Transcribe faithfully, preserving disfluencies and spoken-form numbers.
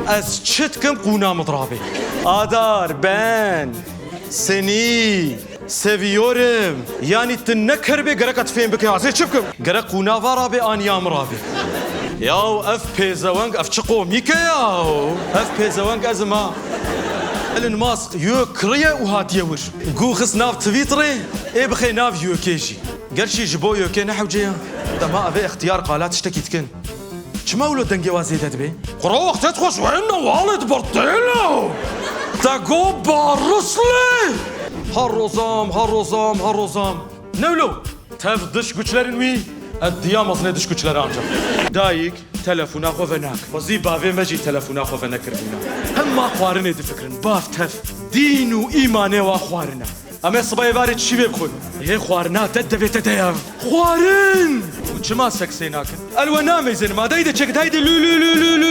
Ez çi dikim qûna min dirabe. Adar, ben, seni, seviyorum. Yanî tu ne keribê gerek ez fêm bike, ez ê çi bikim? Gerek qûna va rabe an ya min rabe. Yaw ev pêzeweng, ev çi qomîk e yaw? Ev pêzeweng ez im ha. Elon Musk yo kiriye û hatiye wir. Gû xist nav Twitterê, ê bixê nav YÖK'ê jî. Gerçî ji bo YÖK'ê ne hewce ya. Dema ev ê extiyar qala tiştekî dikin. Çima wilo dengê wa zêde dibe? Qura wextê dixwe ji wê newalê dibertêle. Te go barusle. Her rozam, her rozam, her rozam. Ne wilo? Tev dış güçlerin wî, ez diya mezinê dış güçleri ancak. Dayik telefona xwe venak. Xwezî bavê me jî telefona xwe venekiribûna. Hema xwarinê difikirin. Bav tev. Dîn û îmanê wa xwarine. Em ê sibayê varê çi vê bixwin? Hê xwarina te devê te de ya. Xwarin! Û çima seksê nakin? El we nameyzin ma dayde çek dayde lü lü lü lü